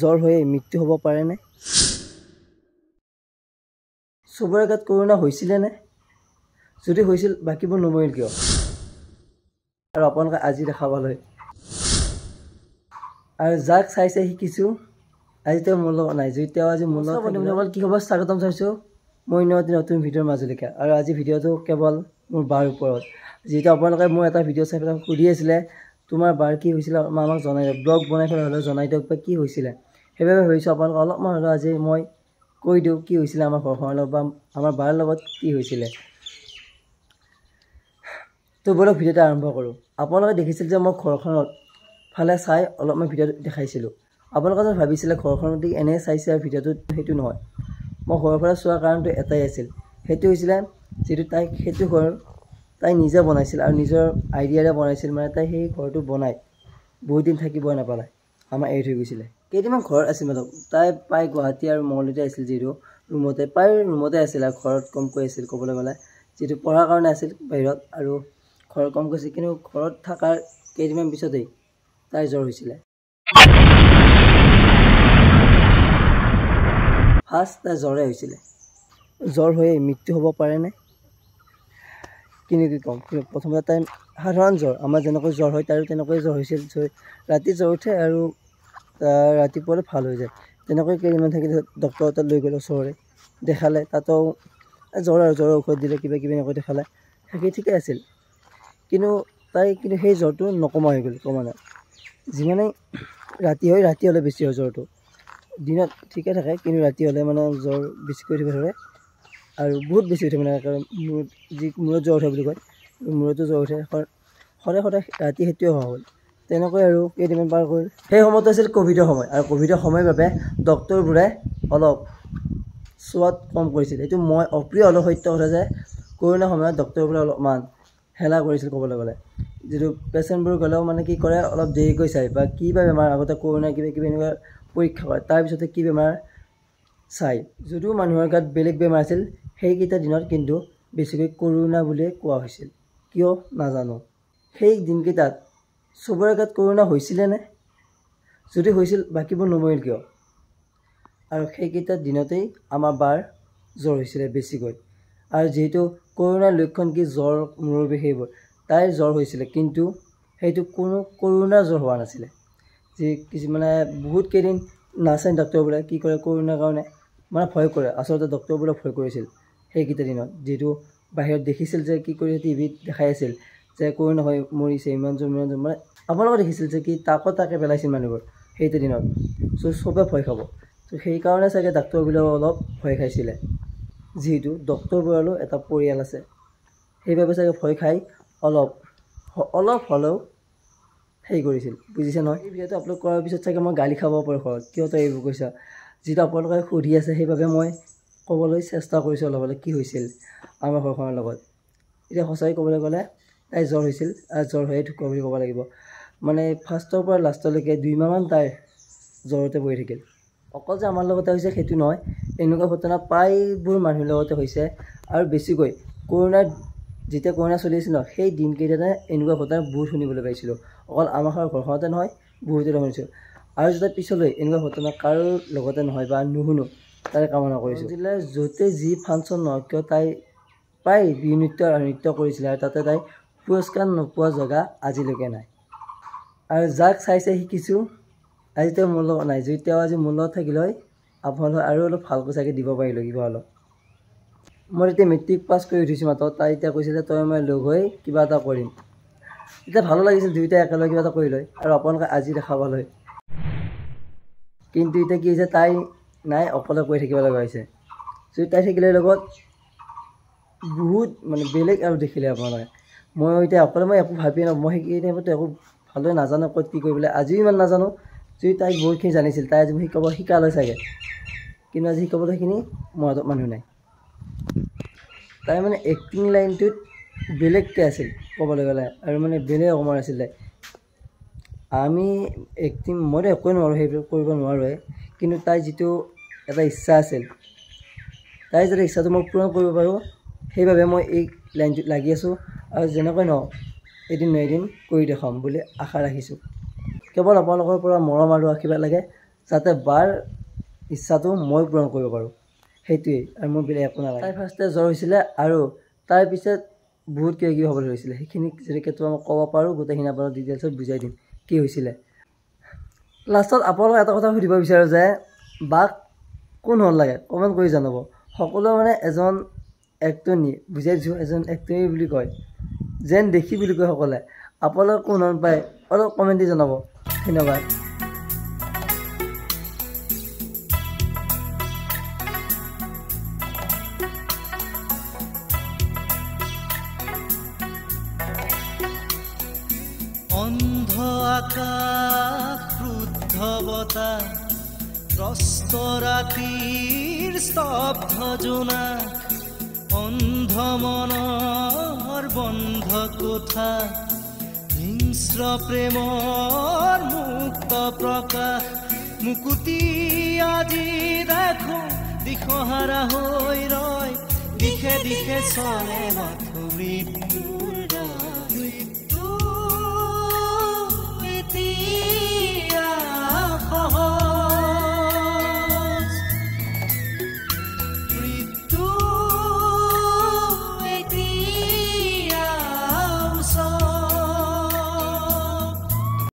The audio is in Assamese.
জ্বৰ হৈ মৃত্যু হ'ব পাৰেনে? চবৰে গাত কৰোণা হৈছিলেনে? যদি হৈছিল বাকীবোৰ নমৰিল কিয়? আৰু আপোনালোকে আজি দেখা পালে আৰু যাক চাইছে শিকিছোঁ, আজি তেওঁ মোৰ লগত নাই। যদি তেওঁ আজি মোৰ লগত, বন্ধুসকল কি খবৰ, স্বাগতম চাইছোঁ মই নতুন ভিডিঅ'ৰ মাজলৈকে। আৰু আজি ভিডিঅ'টো কেৱল মোৰ বাৰ ওপৰত, যিহেতু আপোনালোকে মোৰ এটা ভিডিঅ' চাই পেলাই সুধি আছিলে তোমাৰ বাৰ কি হৈছিলে, আমাক জনাই দিয়ক, ব্লগ বনাই পেলাই হ'লেও জনাই দিয়ক বা কি হৈছিলে। সেইবাবে ভাবিছোঁ আপোনালোকক অলপমান হ'লেও আজি মই কৈ দিওঁ কি হৈছিলে আমাৰ ঘৰখনৰ লগত বা আমাৰ বাৰ লগত কি হৈছিলে। তো ব'লক ভিডিঅ'টো আৰম্ভ কৰোঁ। আপোনালোকে দেখিছিল যে মই ঘৰখনত ফালে চাই অলপমান ভিডিঅ'টো দেখাইছিলোঁ। আপোনালোকে যে ভাবিছিলে ঘৰখনত এনেই চাইছে আৰু ভিডিঅ'টোত, সেইটো নহয়। মই ঘৰৰ ফালে চোৱাৰ কাৰণটো এটাই আছিল, সেইটো হৈছিলে যিটো তাইক সেইটো ঘৰ তাই নিজে বনাইছিল আৰু নিজৰ আইডিয়াৰে বনাইছিল। মানে তাই সেই ঘৰটো বনাই বহুত দিন থাকিবই নাপালে, আমাৰ এৰি থৈ গৈছিলে। কেইদিনমান ঘৰত আছিল, মতলব তাই প্ৰায় গুৱাহাটী আৰু মংগলদৈতে আছিল, যিহেতু ৰুমতে প্ৰায় ৰুমতে আছিল আৰু ঘৰত কমকৈ আছিল ক'বলৈ গ'লে, যিটো পঢ়াৰ কাৰণে আছিল বাহিৰত আৰু ঘৰত কমকৈ আছিল। কিন্তু ঘৰত থকাৰ কেইদিনমান পিছতেই তাইৰ জ্বৰ হৈছিলে। ফাৰ্ষ্ট তাই জ্বৰে হৈছিলে। জ্বৰ হৈয়ে মৃত্যু হ'ব পাৰেনে? কিনো কি ক'ম, প্ৰথমতে তাই সাধাৰণ জ্বৰ, আমাৰ যেনেকৈ জ্বৰ হয় তাইৰো তেনেকৈ জ্বৰ হৈছিল। ৰাতি জ্বৰ উঠে আৰু ৰাতিপুৱালৈ ভাল হৈ যায়। তেনেকৈ কেইদিনমান থাকিলে ডক্টৰৰ তাত লৈ গ'ল, ওচৰৰে দেখালে, তাতো জ্বৰ আৰু জ্বৰৰ ঔষধ দিলে, কিবা কিবি এনেকৈ দেখালে, সেইখিনি ঠিকে আছিল। কিন্তু তাই কিন্তু সেই জ্বৰটো নকমা হৈ গ'ল ক্ৰমান্বয়ে। যিমানেই ৰাতি হয়, ৰাতি হ'লে বেছি হয় জ্বৰটো, দিনত ঠিকে থাকে কিন্তু ৰাতি হ'লে মানে জ্বৰ বেছিকৈ উঠিব ধৰে আৰু বহুত বেছি উঠে। মানে মূৰত যি মূৰত জ্বৰ উঠে বুলি কয়, মূৰতো জ্বৰ উঠে সদায় সদায় ৰাতি, সেইটোৱে হোৱা হ'ল। তেনেকৈ আৰু কেইদিনমান পাৰ কৰিল। সেই সময়টো আছিল ক'ভিডৰ সময়, আৰু ক'ভিডৰ সময়ৰ বাবে ডক্টৰবোৰে অলপ চোৱাত কম কৰিছিল। এইটো মই অপ্ৰিয় হ'লেও সত্য কথা যে কৰোণাৰ সময়ত ডক্টৰবোৰে অলপমান হেলা কৰিছিল ক'বলৈ গ'লে। যিটো পেচেণ্টবোৰ গ'লেও মানে কি কৰে, অলপ দেৰিকৈ চায় বা কি বা বেমাৰ, আগতে কৰোণা কিবা কিবি এনেকুৱা পৰীক্ষা কৰে, তাৰপিছতে কি বেমাৰ চায়। যদিও মানুহৰ গাত বেলেগ বেমাৰ আছিল সেইকেইটা দিনত কিন্তু বেছিকৈ কৰোণা বুলিয়ে কোৱা হৈছিল, কিয় নাজানো। সেই দিনকেইটাত চবৰে গাত কৰোণা হৈছিলেনে? যদি হৈছিল বাকীবোৰ নমৰিল কিয়? আৰু সেইকেইটা দিনতেই আমাৰ বাৰ জ্বৰ হৈছিলে বেছিকৈ। আৰু যিহেতু কৰোণাৰ লক্ষণ কি, জ্বৰ, মূৰৰ বিষ, সেইবোৰ, তাইৰ জ্বৰ হৈছিলে কিন্তু সেইটো কোনো কৰোণাৰ জ্বৰ হোৱা নাছিলে। যি কিছুমানে বহুত কেইদিন নাচায় ডক্টৰবোৰে কি কৰে, কৰোণাৰ কাৰণে মানে ভয় কৰে। আচলতে ডক্টৰবোৰে ভয় কৰিছিল সেইকেইটা দিনত, যিহেতু বাহিৰত দেখিছিল যে কি কৰিছে, টিভিত দেখাই আছিল যে কৰোণা হৈ মৰিছে ইমানজন ইমানজন, মানে আপোনালোকে দেখিছিল যে কি তাকো তাকে পেলাইছিল মানুহবোৰ সেইটো দিনত। চ' চবে ভয় খাব, ত' সেইকাৰণে চাগে ডাক্তৰবিলাকো অলপ ভয় খাইছিলে, যিহেতু ডক্টৰবোৰৰো এটা পৰিয়াল আছে। সেইবাবে চাগে ভয় খাই অলপ অলপ হ'লেও হেৰি কৰিছিল, বুজিছে নহয়। এই ভিডিঅ'টো আপলোড কৰাৰ পিছত চাগে মই গালি খাব পাৰোঁ ঘৰত, কিয় তই এইবোৰ কৈছা। যিটো আপোনালোকে সুধি আছে সেইবাবে মই ক'বলৈ চেষ্টা কৰিছোঁ অলপ অলপ কি হৈছিল আমাৰ ঘৰখনৰ লগত। এতিয়া সঁচাকৈ ক'বলৈ গ'লে তাই জ্বৰ হৈছিল আৰু জ্বৰ হৈয়ে ঢুকোৱা বুলি ক'ব লাগিব। মানে ফাৰ্ষ্টৰ পৰা লাষ্টলৈকে 2 মাহমান তাই জ্বৰতে পৰি থাকিল। অকল যে আমাৰ লগতে হৈছে সেইটো নহয়, এনেকুৱা ঘটনা প্ৰায়বোৰ মানুহৰ লগতে হৈছে। আৰু বেছিকৈ কৰোণাত যেতিয়া কৰোণা চলি আছিল ন, সেই দিনকেইটাতে এনেকুৱা ঘটনা বহুত শুনিবলৈ পাইছিলোঁ। অকল আমাৰ ঘৰখনতে নহয়, বহুততে শুনিছোঁ। আৰু যাতে পিছলৈ এনেকুৱা ঘটনা কাৰো লগতে নহয় বা নুশুনো তাৰে কামনা কৰিছোঁ। জিলাৰ য'তে যি ফাংচন নহওক কিয় তাই প্ৰায় বিহু নৃত্য আৰু নৃত্য কৰিছিলে আৰু তাতে তাই পুৰস্কাৰ নোপোৱা জেগা আজিলৈকে নাই। আৰু যাক চাইছে শিকিছোঁ, আজি তেওঁ মোৰ লগত নাই। যদি তেওঁ আজি মোৰ লগত থাকিল হয় আপোনালোক আৰু অলপ ভালকৈ চাগে দিব পাৰিলোঁ কিবা অলপ। মই তেতিয়া মেট্ৰিক পাছ কৰি উঠিছোঁ মাত্ৰ, তাই এতিয়া কৈছে যে তই মই লগ হৈ কিবা এটা কৰিম। এতিয়া ভালো লাগিছিল দুয়োটাই একেলগে কিবা এটা কৰি লয় আৰু আপোনালোকে আজি দেখা পালে। কিন্তু এতিয়া কি হৈছে, তাই নাই, অকলে কৰি থাকিব লগা হৈছে। যদি তাই থাকিলে লগত বহুত মানে বেলেগ আৰু দেখিলে আপোনালোকে। মই এতিয়া অকলে মই একো ভাবিয়ে নাপাওঁ, মই সেই টাইমতো একো ভালদৰে নাজানো ক'ত কি কৰিবলৈ, আজিও ইমান নাজানো। যদি তাইক বহুতখিনি জানিছিল, তাই আজি মোক শিকালে চাগে, কিন্তু আজি শিকাবলৈ সেইখিনি মোৰ হাতত মানুহ নাই। তাই মানে এক্টিং লাইনটোত বেলেগকৈ আছিল ক'বলৈ গ'লে, আৰু মানে বেলেগ অকণমান আছিলে। আমি এক্টিং মইতো একোৱে নোৱাৰোঁ, সেইবিলাক কৰিব নোৱাৰোঁৱে, কিন্তু তাইৰ যিটো এটা ইচ্ছা আছিল, তাইৰ যাতে ইচ্ছাটো মই পূৰণ কৰিব পাৰোঁ সেইবাবে মই এই লাইনটোত লাগি আছোঁ। আৰু যেনেকৈ নহওক এদিন নহয় এদিন কৰি দেখাম বুলি আশা ৰাখিছোঁ। কেৱল আপোনালোকৰ পৰা মৰম আৰু আশীৰ্বাদ লাগে, যাতে বাৰ ইচ্ছাটো মই পূৰণ কৰিব পাৰোঁ, সেইটোৱেই। আৰু মোৰ বেলেগ একো নালাগে। তাই ফাৰ্ষ্টে জ্বৰ হৈছিলে আৰু তাৰপিছত বহুত কিবা কিবি হ'বলৈ ধৰিছিলে। সেইখিনি যেনেকৈ মই ক'ব পাৰোঁ, গোটেইখিনি আপোনাক ডিটেইলছত বুজাই দিম কি হৈছিলে। লাষ্টত আপোনালোকক এটা কথা সুধিব বিচাৰোঁ যে বাক কোন হ'ল লাগে কমেণ্ট কৰি জনাব। সকলোৱে মানে এজন এক্টনী বুজাই দিছোঁ, এজন এক্টনী বুলি কয়, যেন দেখি বুলি কয় সকলোৱে। আপোনালোকে কোন হল পায় অলপ কমেণ্ট দি জনাব। ধন্যবাদ। অন্ধ আকাশ, ক্ৰুদ্ধ বতাহ, ত্ৰস্ত ৰাতিৰ স্তব্ধ জোনাক, অন্ধ মনৰ বন্ধ কোঠা, হিংস্ৰ প্ৰেমৰ মুক্ত প্ৰকাশ। মুকুতি আজি দেখো দিশহাৰা হৈ ৰয়, দিশে দিশে চলে মাথো মৃত্যুৰ।